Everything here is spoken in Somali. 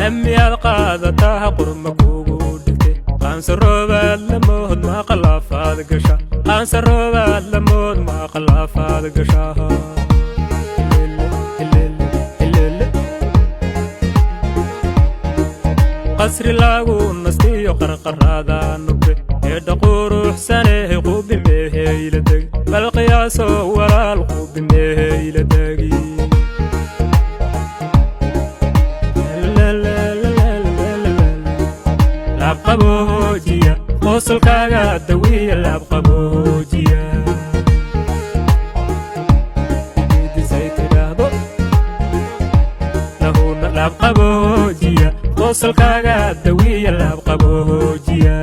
Hamiyaad qaadataa qurma kugu dhigtay, qaansaroobaad lamood maa qalaafaad gasha, qaansaroobaad lamood maa qalaafaad gashaa. Qasri lagu nastiyo qarqaraada nugte eedha quruxsaneh qubi meeheyla deg, bal qiyaaso walaal qubi meeheyla degi. Laabqaboojiya qosolkaaga dawiya, laabqaboojiya idisay tidhaahdo lahuna, laabqaboojiya qosolkaaga dawiya, laabqaboojiya.